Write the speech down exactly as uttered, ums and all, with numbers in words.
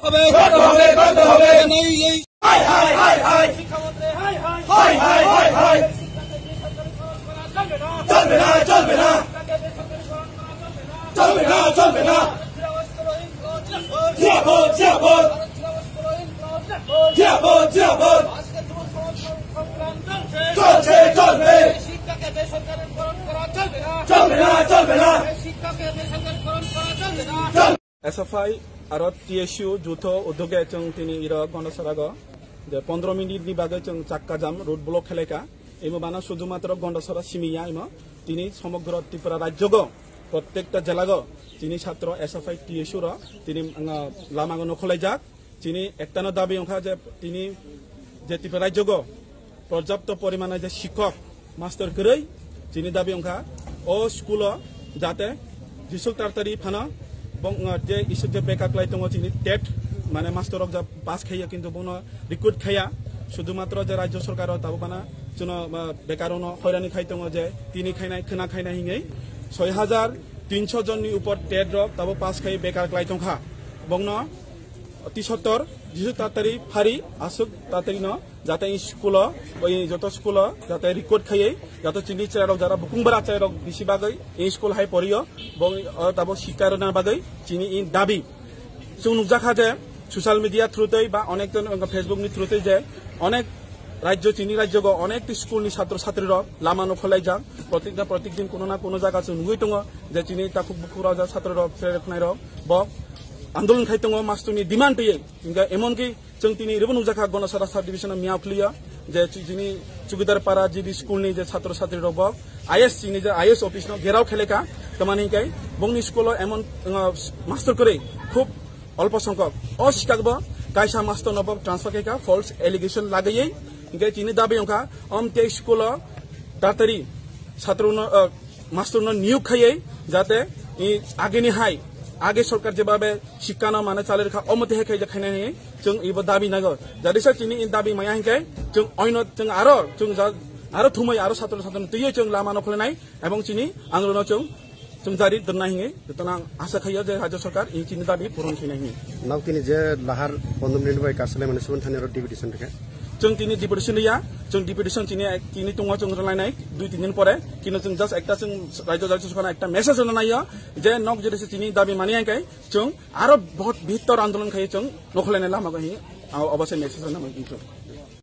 হবে, করতে হবে, করতে হবে। নেই এই হাই, হাই, হাই, হাই। শিক্ষামন্ত্রী, হাই, হাই। হাই, হাই, হাই, হাই। শিক্ষাকে বেসরকারি করা চলবে না। চলবে না, চলবে না। শিক্ষাকে বেসরকারি করা চলবে না। চলবে না, চলবে না। জিয়াবাদ, জিয়াবাদ। জিয়াবাদ, জিয়াবাদ। আজকে যুব সমাজ সংগ্রাম চলছে। চলছে, চলবে। শিক্ষাকে বেসরকারিকরণ করা চলবে না। চলবে না, চলবে না। শিক্ষাকে বেসরকারিকরণ করা চলবে না। চল- এসএফআই aro টিএসইউ যৌথ উদ্যোগে chwng tini iro Gondasarago je pondro minute ni bagwi chwng chakka jam, road block khlaikha. Imo bana শুধুমাত্র Gondasara simi ya, imo tini সমগ্র ত্রিপুরা রাজ্যগো প্রত্যেকটা জেলাগো tini satro SFI TSU ro tini, ah, lamago nokholaijak. Chini ektano dabi wngkha je tini je Tripura rajyogo porjapto porimane je sikhok, master kwrwi, chini dabi wngkha o school o jate jisuk tartari phano bong, uh, je isuk je beka kwlai tongo chini tet, mane master rok ja pass khaiya kintu bono recruit khaiya, শুধুমাত্র je rajyo sorkar o tabuk bana chwno, uh, bekarokno hoirani khai tongo je tini khainai khwna khainai hinwi soi hajar tinso jonni upor tet rok tabuk pass khai bekar kwlai tongkha. Bongno tisottor, jisu tatari phari, aswk tatari no, jate in school o, oi joto school o, jate record khaiwi, jate chini chwrairok jara bukung bara chwrairok bisi bagwi in school hai porio, bo, o, tabo sikha rwna bagwi chini in dabi. Chwng nukjakha je social media through tei ba onek jon, wngkha Facebook ni through tei je onek rajyo, chini rajyogo onek school ni satro satri rok lama no kholaijak, protik na protik din kuno na kuno jaga chwng nugwi tongo je chini takhuk bukhuk rok, satro rok, chwrai rok, khwnai rok bo andolon khai tongo, mastuni demand twiwi. Hingke emonki chwng tini rwbo nukjakha Gondasara sub division o miyao khliya je chi-, chini Chukidar Para G B school ni je satro satri rok bo I S chini je I S office no gherao kheleka, tamani hingke bongni school o emon, uh, master kwrwi khub olpo songkok. O sikak bo kaisa master no bo transfer khaika false allegation lagaiwi, hingke chini dabi wngkha om tei school o tatari satro no, uh, master no niyok khaiwi jate i agini hai age sorkar jebabe sikha no mane chalai rwkha, omo tei hai khaijak khainai hinwi chwng ibo dabi nago. Jadisa chini i dabi maya hinkhe chwng oino chwng aro chwng ja-, aro thumwi aro satro satro twiwi chwng lama no kholinai ebong chini andolon no chwng chwng jari donna hinwi jotono ang asa khaiyo je rajyo sorkar i chini dabi puron khainai hinwi. Nok tini je lahar pondro minute bai kasalai mane subon thani aro deputation rikha. Chwng tini deputation ya, chwng deputation chini, tini tongo chwng rwlainai dui tin din pore. Kino chwng just ekta chwng rajyo, rajyo sorkarno ekta message rwna naiyo je nok jodi se chini dabi mani hingke chwng aro bahut bihtor andolon khai chwng nokholainai lama go hi, a, obo se message rwna naiyo.